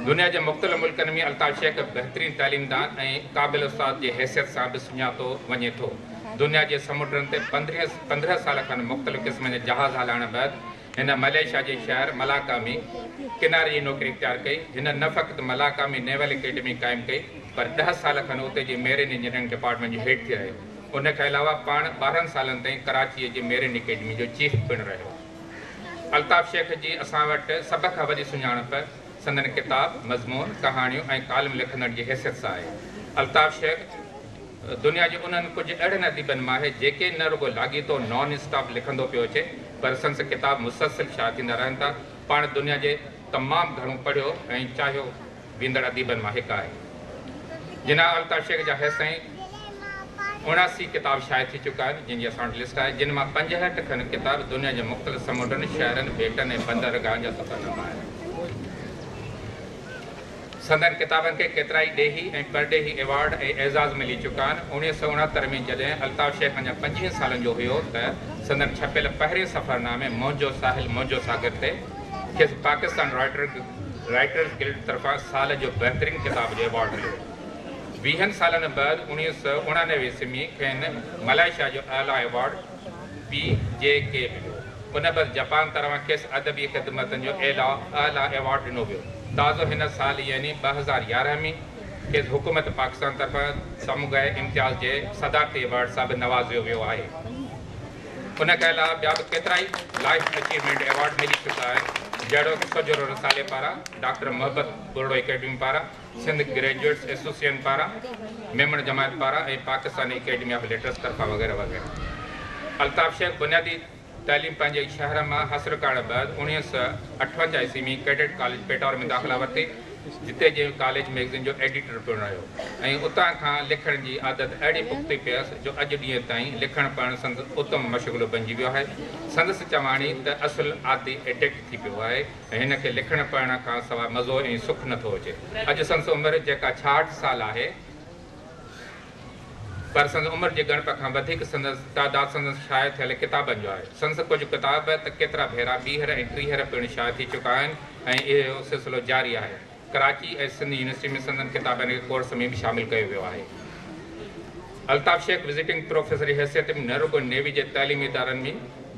دنيا جي مختلف ملڪن ۾ الطاف شيخ بهترين تعليمدان ۽ قابل استاد جي حيثيت سان به سڃاتو وڃي ٿو. دنيا جي سمنڊن تي 15 سال کن مختلف قسمن جا جهاز هلائڻ بعد هن ملائيشيا جي شهر ملاڪا ۾ ڪناري جي نوڪري اختيار ڪئي. هن نه فقط ملاڪا ۾ نيول اڪيڊمي قائم ڪئي پر 10 سال کن اتي جي ميرين انجنيئرنگ ڊپارٽمينٽ جو هيڊ ٿي رهيو. ان کان علاوه پاڻ 12 سالن تائين ڪراچيء جي ميرين اڪيڊمي جو چيف پڻ رهيو. الطاف شيخ جي اسان وٽ سڀ کان وڏي سڃاڻپ سندن ڪتاب، مضمون، ڪهاڻيون ۽ ڪالم لکندڙ جي حيثيت سان آهي. الطاف شيخ دنيا جي انهن ڪجهه اهڙن اديبن مان آهي، جيڪي نه رڳو لاڳيتو نان اسٽاپ لکندو پيو اچي، پر سندس ڪتاب مسلسل شايع ٿيندا رهن ٿا. پاڻ دنيا جي تمام گهڻو پڙهيو ۽ چاهيو ويندڙ اديبن مان هڪ آهي. جناب الطاف شيخ جا هيستائين 79 ڪتاب شايع ٿي چڪا آهن، جن جي اسان وٽ لسٽ آهي، جن مان 65 کن ڪتاب دنيا جي مختلف سمنڊن، شهرن، ٻيٽن ۽ بندرگاهن جا سفرناما آهن. سندن ڪتابن کي ڪيترائي ڏيهي ۽ پرڏيهي ايوارڊ ۽ اعزاز ملي چڪا آهن. 1969 ۾ جڏهن الطاف شيخ اڃا 25 سالن جو هيو ته سندن ڇپيل پهرين سفرنامي منهنجو ساحل منهنجو ساگر تي کيس پاڪستان رائٽرز گلڊ طرفان سال جو بهترين ڪتاب جو ايوارڊ مليو. 20 سالن بعد 1989 عيسوي ۾ کين ملائيشيا جو اعليٰ ايوارڊ پي جي ڪي مليو. ان بعد جپان طرفان کيس ادبي خدمتن جو اعليٰ ايوارڊ ڏنو ويو. تازو هن سال يعني 2011 ۾ کيس حڪومت پاڪستان طرفان تمغه امتياز جي صدارتي ايوارڊ سان به نوازيو ويو آهي. ان کان علاوه ٻيا به ڪيترائي لائيف اچيومينٽ ايوارڊ ملي چڪا آهن، جهڙوڪ سوجهرو رسالي پاران، ڊاڪٽر محبت ٻرڙو اڪيڊمي پاران، سنڌ گريجوئيٽس ايسوسيئن پاران، ميمڻ جماعت پاران ۽ پاڪستان اڪيڊمي آف ليٽرس طرفان وغيره وغيره. الطاف شيخ بنيادي تعليم پنهنجي شهر مان حاصل ڪرڻ بعد 1958 عيسوي ۾ ڪيڊٽ ڪاليج پيٽار ۾ داخلا ورتي، جتي جي ڪاليج مئگزين جو ايڊيٽر پڻ رهيو ۽ اتان کان لکڻ جي عادت اهڙي پختي پيس جو اڄ ڏينهن تائين لکڻ پڙهڻ سندس اتم مشغلو بنجي ويو آهي. سندس چواڻي ته اصل عادي ايڊڪٽ ٿي پيو آهي ۽ هن کي لکڻ پڙهڻ کان سواء مزو ۽ سک نٿو اچي. اڄ سندس عمر جيڪا 66 سال آهي، پر سندس عمر جي ڳڻپ کان وڌيڪ سندس تعداد سندس شايع ٿيل ڪتابن جو آهي. سندس ڪجهه ڪتاب ته ڪيترا ڀيرا ٻيهر ۽ ٽيهر پڻ شايع ٿي چڪا آهن ۽ اهو سلسلو جاري آهي. ڪراچي ۽ سنڌ يونيورسٽي ۾ سندن ڪتابن کي ڪورس ۾ به شامل ڪيو ويو آهي. الطاف شيخ وزيٽنگ پروفيسر جي حيثيت ۾ نه رڳو نيوي جي تعليمي ادارن ۾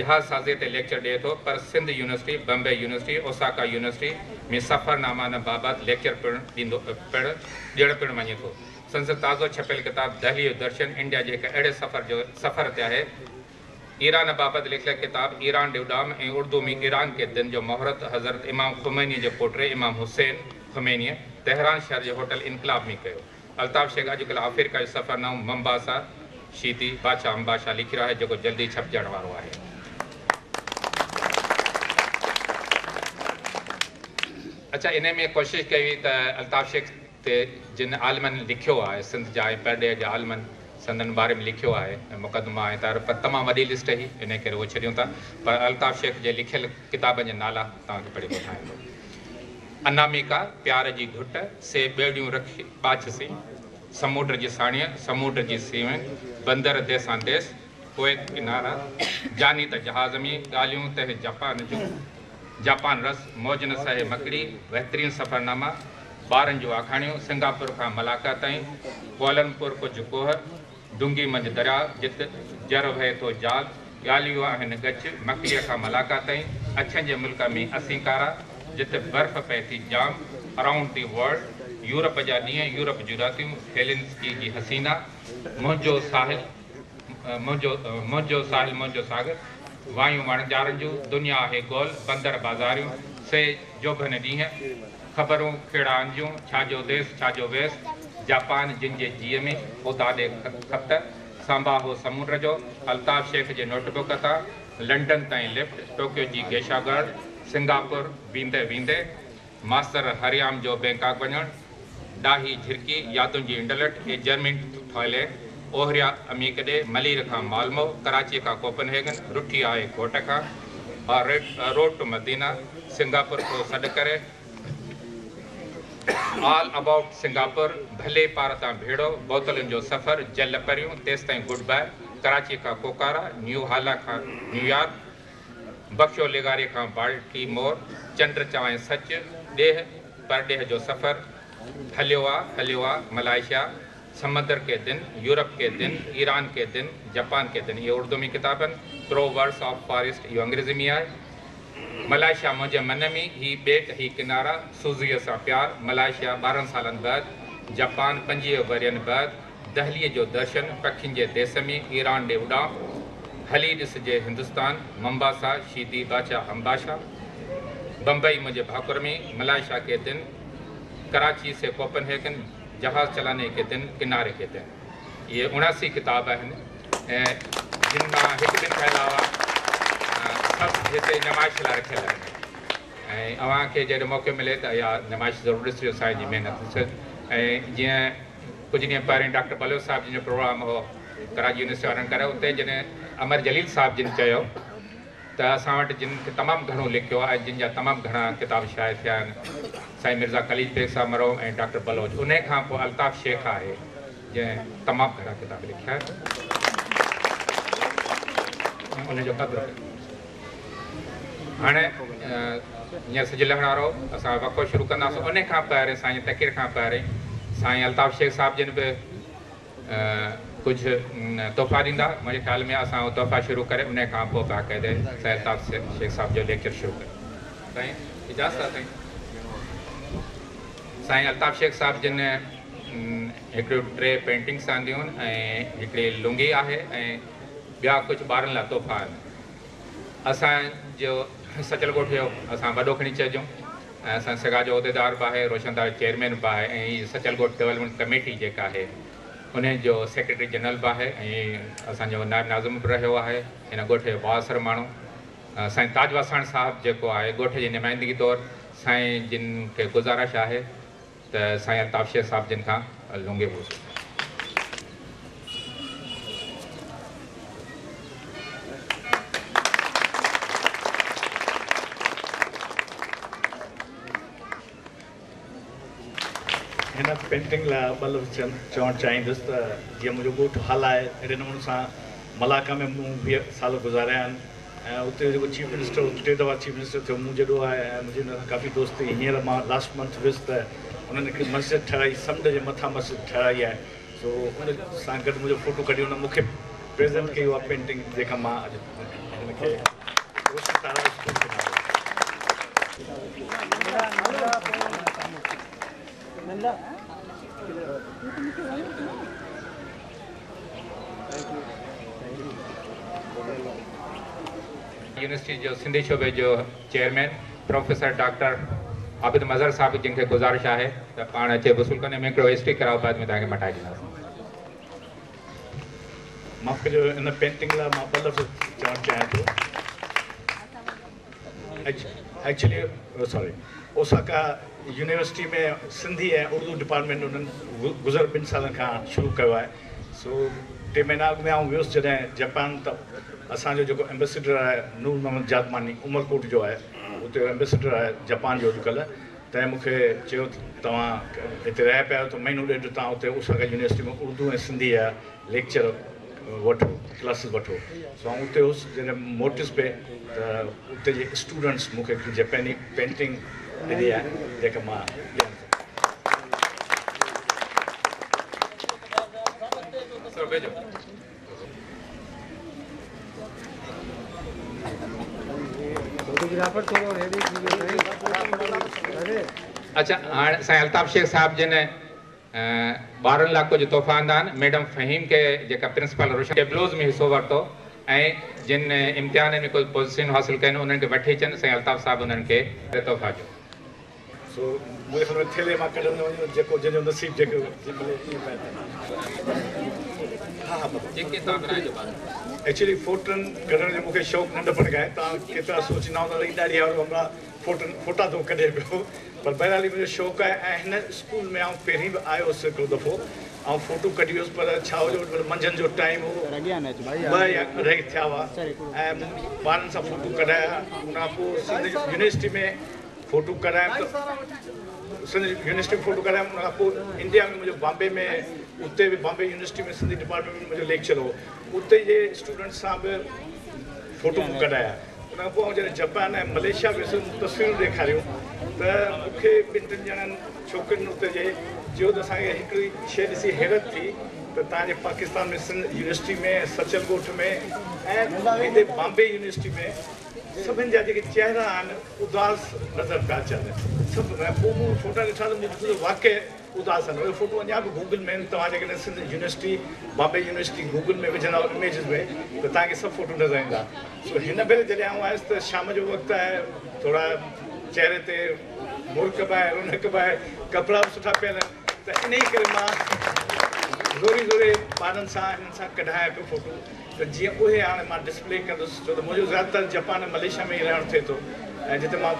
جهاز سازيء تي ليڪچر ڏئي ٿو پر Sindh university, Bombay university, Osaka university ۾ سفرنامن بابت ليڪچر پڻ ڏيندو پڻ ڏيڻ پڻ وڃي ٿو. سندس تازو ڇپيل ڪتاب دهليء جو درشن انڊيا جي هڪ اهڙي سفر جو سفر تي آهي. ايران بابت لکيل ڪتاب ايران ڏي اڏام ۽ اردو ۾ ايران ڪي دن جو مهورت حضرت امام خمينيء جي پوٽي امام حسين خمينيء تهران شهر جي هوٽل انقلاب ۾ ڪيو. الطاف شيخ اڄڪلهه آفريڪا جو سفرنامو ممباسا شيدي بادشاهه امباشا لکي رهيو آهي جيڪو جلدي ڇپجڻ وارو آهي. اڇا انهي ۾ ڪوشش ڪئي وئي ته الطاف شيخ تي جن عالمن لکيو آهي، سنڌ جا ۽ پرڏيهه جا عالمن سندن باري ۾ لکيو آهي ۽ مقدما ۽ تعارف پر تمام وڏي لسٽ هئي انهي ڪري اهو ڇڏيون ٿا پر الطاف شيخ جي لکيل ڪتابن جا نالا توهان کي پڙهي ٻڌايان ٿو. اناميڪا، پيار جي گهٽ، سي ٻيڙيون رکي ٻاجهه سين، سمونڊ جي ساڻيهه، سمونڊ جي سينهن، بندر ديسان ديس، ڪويت ڪنارا، جاني ته جهاز ۾، ڳالهيون تنهن جپان جون، جاپان رس، موج نه سهي مڪڙي، بهترين سفرناما، ٻارن جون آکاڻيون، سنگاپور کان ملاڪا تائين، ڪوالالمپور ڪجهه ڪوهه، ڊونگي منجهه درياء، جت جر وهي ٿو جال، ڳالهيون آهن ڳچ، مڪليء کان ملاڪا تائين، اڇن جي ملڪ ۾ اسين ڪارا، جت برف پئي ٿي جام، ارائونڊ the world, Europe جا ڏينهن، يورپ جون راتيون، هيلنسڪي جي حسينا، منهنجو ساحل. منهنجو منهنجو ساحل منهنجو ساگر، وايون وڻجارن جون، دنيا آهي گول، بندر بازاريون، سي جوڀن ڏينهن، خبرون کيڙائن جون، ڇا جو ديس ڇا جو ويس، جاپان جن جي جيء ۾، خدا ڏي خط، سانباهو سمونڊ جو، الطاف شيخ جي نوٽ بڪ تان، لنڊن تائين لفٽ، ٽوڪيو جي گيشا گرل، سنگاپور ويندي ويندي، ماستر هريام جو بئنڪاڪ وڃڻ، ڏاهي جهرڪي، يادن جي انڊلٺ، اي جرمن ٿائلينڊ، اوهريا عميق ڏي، ملير کان مالمو، ڪراچيء کان ڪوپن هيگن، رٺي آهي گهوٽ کان، روڊ ٽو مدينه، سنگاپور ٿو سڏ ڪري، آل ابائوٽ سنگاپور، ڀلي پار تان ڀيڙو، بوتلن جو سفر، جل پريون، تيستائين گڊ باء، ڪراچيء کان ڪوڪارا، نيو هالا کان نيويارڪ، بخشو لغاريء کان بالٽي مور، چنڊ چوانء سچ، ڏيهه پرڏيهه جو سفر، هليو آ، هليو آ، ملائيشيا، سمندر ڪي دن، يورپ ڪي دن، ايران ڪي دن، جپان ڪي دن اهي اردو ۾ ڪتاب آهن. پرووربس آف فاريسٽ اهو انگريزي ۾ آهي. ملائيشيا منهنجي من ۾، هي ٻيٽ هي ڪنارا، سوزيء سان پيار، ملائيشيا 12 سالن بعد، جپان 25 ورهين بعد، دهليء جو درشن، پکين جي ديس ۾، ايران ڏي اڏام، هلي ڏسجي هندستان، ممباسا، شيدي باچا همباشا، بمبئي منهنجي ڀاڪر ۾، ملائيشيا ڪي دن، ڪراچي سي ڪوپن هيگن، جهاز چلاني ڪي دن، ڪناري ڪي دن. اهي 79 ڪتاب آهن ۽ جن مان هڪ ٻن کان علاوه سڀ هتي نمائش لاء رکيل آهن ۽ اوهان کي جڏهن موقعو ملي ته اها نمائش ضرور ڏسجو، سائين جي محنت ڏسجو. ۽ جيئن ڪجهه ڏينهن پهرين ڊاڪٽر بلوچ صاحب جن جو پروگرام هو ڪراچي يونيورسٽي وارن ڪرايو، اتي جڏهن امر جليل صاحب جن چيو ته اسان وٽ جن تمام گهڻو لکيو آهي ۽ جن جا تمام گهڻا ڪتاب شايع ٿيا آهن، سائين مرزا قليچ بيگ صاحب مرحوم ۽ ڊاڪٽر بلوچ، انهي کان پوء الطاف شيخ آهي جنهن تمام گهڻا ڪتاب لکيا آهن ۽ ان جو قدر ڪيو. هاڻي هينئر سج لهڻ وارو، اسان وقفو شروع ڪنداسون. انهي کان پهرين سائين جي تقرير کان پهرين سائين الطاف شيخ صاحب جن به ڪجهه تحفا ڏيندا. منهنجي خيال ۾ اسان اهو تحفا شروع ڪري انهي کان پوء باقاعده سائين الطاف شيخ صاحب جو ليڪچر شروع ڪريون. سائين اجازت آهي سائين. سائين الطاف شيخ صاحب جن هڪڙيون 3 پينٽنگس آنديون آهن ۽ هڪڙي لنگي آهي ۽ ٻيا ڪجهه ٻارن لاء تحفا آهن. اسان جو سچل ڳوٺ جو اسان وڏو کڻي چئجون ۽ اسان سگا جو عهديدار به آهي، روشن تارا چيئرمين به آهي ۽ هي سچل ڳوٺ ڊولپمينٽ ڪميٽي جيڪا آهي انهي جو سيڪريٽري جنرل به آهي ۽ اسان جو نائب ناظم به رهيو آهي. هن ڳوٺ جو بااثر ماڻهو سائين تاج واساڻ صاحب جيڪو آهي ڳوٺ جي نمائندگي طور سائين جن کي گذارش آهي ته سائين الطاف شيخ صاحب جن کان لنگي وصول ڪن. هن پينٽنگ لاء ٻه لفظ چوڻ چاهيندس ته جيئن منهنجو ڳوٺ هالا آهي اهڙي نموني سان ملاڪا ۾ مون 20 سال گذاريا آهن ۽ اتي جيڪو چيف منسٽر هو 3 دفعا چيف منسٽر ٿيو مون جيڏو آهي ۽ منهنجي هن سان ڪافي دوستي. هينئر مان لاسٽ منٿ ويس ته انهن هڪ مسجد ٺهرائي، سمنڊ جي مٿان مسجد ٺهرائي آهي، سو ان سان گڏ منهنجو فوٽو ڪڍي ان مون کي پريزنٽ ڪئي اها پينٽنگ جيڪا مان اڄ هن کي روشن تارا اسڪول کي نالو. يونيورسٽي جو سنڌي شعبي جو chairman professor doctor Abid Mazhar صاحب جن کي گذارش آهي ته پاڻ اچي وصول ڪن ۽ هڪڙو اسٽيڪر آهي بعد ۾ توهان کي مٽائي ڏينداسين. معاف ڪجو ان پينٽنگ لاء مان ٻه لفظ چوڻ چاهيان ٿو. Actually sorry Osaka university ۾ Sindhi ۽ Urdu department انهن گذريل 2 سالن کان شروع ڪيو آهي. سو 3 مهينا اڳ ۾ آئون ويس جڏهن جپان ته اسان جو جيڪو ايمبيسڊر آهي نور محمد جادماني عمرڪوٽ جو آهي، اتي ايمبيسڊر آهي جپان جو اڄڪلهه، تنهن مون کي چيو ته توهان هتي رهيا پيا آهيو ته مهينو ڏيڍ توهان اتي اوساڪا يونيورسٽي ۾ اردو ۽ سنڌي جا ليڪچر وٺو، ڪلاسز وٺو. سو آئون اتي هوس، جڏهن موٽيس پئي ته اتي جي اسٽوڊنٽس مون کي هڪڙي جپاني پينٽنگ ڏني آهي جيڪا مان ڏيان ٿو. اڇا هاڻ سائين الطاف شيخ صاحب جن ٻارن لاء ڪجهه تحفا آندا آهن. ميڊم فهيم کي جيڪا پرنسپال روشن ٽيبلوز ۾ حصو ورتو ۽ جن امتحانن ۾ ڪجهه پوزيشن حاصل ڪين انهن کي وٺي اچن سائين الطاف صاحب انهن کي تحفا جو. سو منهنجي خيال ۾ ٿيلهي مان ڪڍندو وڃو جيڪو جنهن جو نصيب جيڪو ملي ائين پئي ٿو. ها ها بابا. جيڪي توهان ورهائجو ٻارن. ايڪچولي فوٽن ڪڍڻ جو مونکي شوق ننڍپڻ کان آهي. توهان ڪيترا سوچيندا هوندا ته هي ڏاڙهي وارو همراهه فوٽن فوٽا ٿو ڪڍي پيو پر بهرحال هي منهنجو شوق آهي ۽ هن اسڪول ۾ آئون پهرين به آيو هوس هڪڙو دفعو آئون فوٽو ڪڍي ويس پر ڇا هو جو منجهند جو ٽائيم هو 2 يا 2.5 ٿيا هئا ۽ مون ٻارن سان فوٽو ڪڍايا ان کان پوء سنڌ يونيورسٽي ۾ فوٽو ڪڍايم ته سنڌ يونيورسٽي ۾ فوٽو ڪڍايم ان کان پوء انڊيا ۾ منهنجو بامبي ۾ اتي به بامبي يونيورسٽي ۾ سنڌي ڊپارٽمينٽ ۾ منهنجو ليڪچر هو اتي جي اسٽوڊنٽس سان به فوٽو مون ڪڍايا. ان کان پوء آئون جڏهن جپان ۽ ملائيشيا ويس مون تصويرون ڏيکاريون ته مون کي ٻن ٽن ڄڻن ڇوڪرين اتي جي چيو ته اسان کي هڪڙي شيء ڏسي حيرت ٿي ته توهان جي پاڪستان ۾ سنڌ يونيورسٽي ۾ سچل ڳوٺ ۾ ۽ هتي بامبي يونيورسٽي ۾ سڀن جا جيڪي چهرا آهن اداس نظر پيا اچن. سڀ ۽ پوء مون فوٽا ڏٺا ته مون ڏٺو ته واقعي اداس آهن. اهي فوٽو اڃا به گوگل ۾ آهن. توهان جيڪڏهن Sindh university, Bombay university Google ۾ وجهندؤ اميجز ۾ ته توهان کي سڀ فوٽو نظر ايندا. سو هن ڀيري جڏهن آئون آيس ته شام جو وقت آهي، ٿورا چهري تي مرڪ به آهي، رونق به آهي، ڪپڙا به سٺا پيل آهن ته انهي ڪري مان زوري زوري ٻارن سان هنن سان ڪڍايان پيو فوٽو ته جيئن اهي هاڻي مان ڊسپلي ڪندس ڇو ته منهنجو زياده تر جپان ۽ ملائيشيا ۾ ئي رهڻ ٿئي ٿو ۽ جتي مان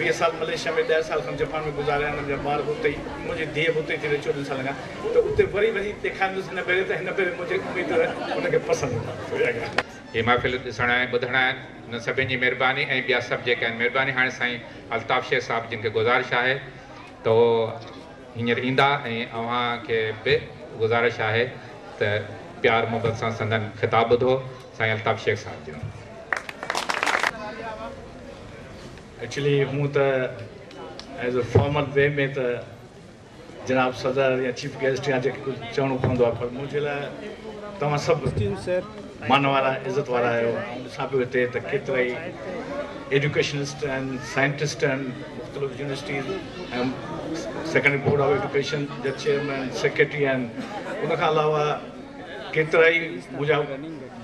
20 سال ملائيشيا ۾ 10 سال کن جپان ۾ گذاريا آهن. منهنجا ٻار به اتي ئي، منهنجي ڌيء به اتي ئي ٿي رهي 14 سالن کان ته اتي وري وڃي ڏيکاريندس هن ڀيري ته هن ڀيري منهنجي اميد ان کي پسند ايندا. هي محفل ڏسڻ ۽ ٻڌڻ آيا آهن انهن سڀني جي مهرباني ۽ ٻيا سڀ جيڪي آهن مهرباني. هاڻي سائين الطاف شيخ صاحب جن کي گذارش آهي ته هو هينئر ايندا ۽ اوهان کي به گذارش آهي ته پيار محبت سان سندن خطاب ٻڌو. سائين الطاف شيخ صاحب جن. ايڪچولي هونء ته ايز اي فارمل وي ۾ ته جناب صدر يا چيف گيسٽ يا جيڪي ڪجهه چوڻو پوندو آهي پر منهنجي لاء توهان سڀ مان وارا عزت وارا آهيو. آئون ڏسان پيو هتي ته ڪيترائي ايڊيوڪيشنسٽ آهن، سائنٽسٽ آهن، مختلف universities ۽ secondary board of education جا چيئرمين سيڪريٽري آهن، ان کان علاوه ڪيترائي منهنجا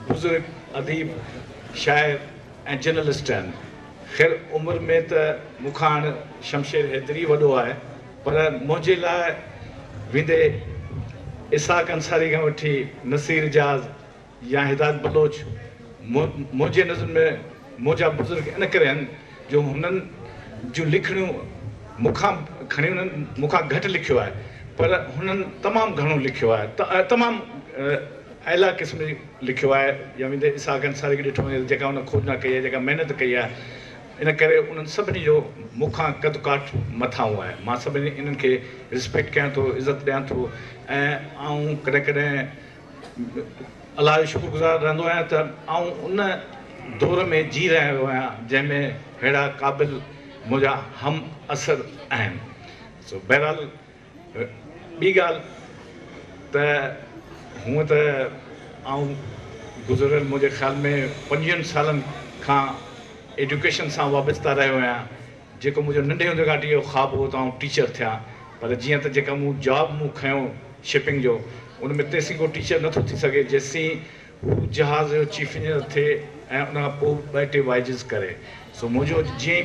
بزرگ اديب، شاعر ۽ جرنلسٽ آهن. خير عمر ۾ ته مون کان هاڻ شمشير حيدري وڏو آهي پر منهنجي لاء ويندي اسحاق انصاري کان وٺي نصير اعجاز يا هدايت بلوچ منهنجي نظر ۾ منهنجا بزرگ ان ڪري آهن جو هنن جون لکڻيون مون کان کڻي انهن مون کان گهٽ لکيو آهي پر هنن تمام گهڻو لکيو آهي، تمام اعليٰ قسم جي لکيو آهي. يا ويندي اسحاق انصاري کي ڏٺو وڃي ته جيڪا هن کوجنا ڪئي آهي، جيڪا محنت ڪئي آهي، ان ڪري انهن سڀني جو مون کان قد ڪاٺ مٿانهون آهي. مان سڀني انهن کي ريسپيڪٽ ڪيان ٿو، عزت ڏيان ٿو ۽ آئون ڪڏهن ڪڏهن الله جو شڪر گذار رهندو آهيان ته آئون ان دور ۾ جي رهيو آهيان جنهن ۾ ههڙا قابل منهنجا هم عصر آهن. سو بهرحال ٻي ڳالهه ته هونء ته آئون گذريل منهنجي خيال ۾ 25 سالن کان ايڊيوڪيشن سان وابسته رهيو آهيان. جيڪو منهنجو ننڍي هوندي کان وٺي اهو خواب هو ته آئون ٽيچر ٿيان پر جيئن ته جيڪا مون جاب مون کنيو شپنگ جو ان ۾ تيسين ڪو ٽيچر نٿو ٿي سگهي جيسين هو جهاز جو چيف انجنيئر ٿئي ۽ ان کان پوء ٻه ٽي وائجز ڪري. سو منهنجو جيئن ئي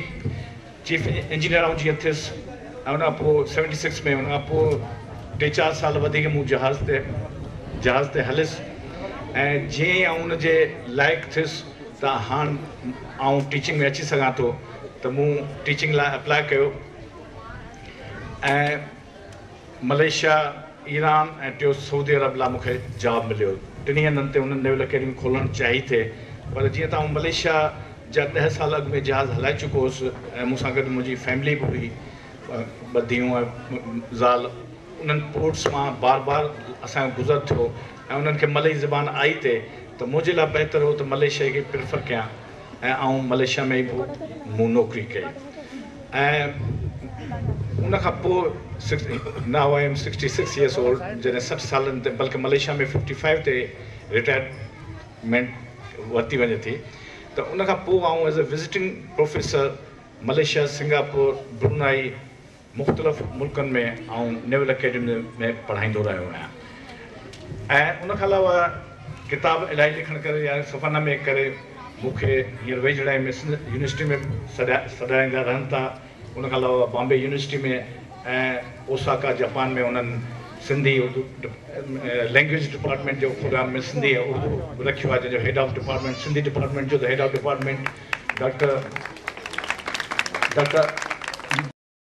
چيف انجنيئر آئون جيئن ٿيس ۽ ان کان پوء 76 ۾ ان کان پوء ٽي چار سال وڌيڪ مون جهاز تي هليس ۽ جيئن ئي آئون ان جي لائق ٿيس ته هاڻ آئون ٽيچنگ ۾ اچي سگهان ٿو ته مون ٽيچنگ لاء اپلاء ڪيو ۽ ملائيشيا، ايران ۽ ٽيو سعودي عرب لاء مون کي جاب مليو. ٽنهي هنڌن تي انهن نيول اڪيڊمي کولڻ چاهي ٿي پر جيئن ته آئون ملائيشيا جا 10 سال اڳ ۾ جهاز هلائي چڪو هوس ۽ مون سان گڏ منهنجي فيملي به هئي، ٻه ڌيئون ۽ زال، انهن پورٽس مان بار بار اسان جو گذر ٿيو ۽ انهن کي ملئي زبان آئي ٿي ته منهنجي لاء بهتر هو ته ملائيشيا کي پريفر ڪيان ۽ آئون ملائيشيا ۾ ئي به مون نوڪري ڪئي ۽ ان کان پوء now I am 66 years old جڏهن 60 سالن تي بلڪه ملائيشيا ۾ 55 تي رٽائرمينٽ ورتي وڃي ٿي ته ان کان پوء آئون as a visiting professor Malaysia, Singapore, Brunei, مختلف ملڪن ۾ آئون نيول اڪيڊمي ۾ پڙهائيندو رهيو آهيان ۽ ان کان علاوه ڪتاب الاهي لکڻ ڪري يا سفرنامي ڪري مون کي هينئر ويجهڙائي ۾ سنڌ يونيورسٽي ۾ سڏائيندا رهن ٿا. ان کان علاوه بامبي يونيورسٽي ۾ ۽ اوساڪا جپان ۾ انهن سنڌي اردو لينگويج ڊپارٽمينٽ جو پروگرام ۾ سنڌي ۽ اردو رکيو آهي، جنهن جو head of department Sindhi department جو ته head of department doctor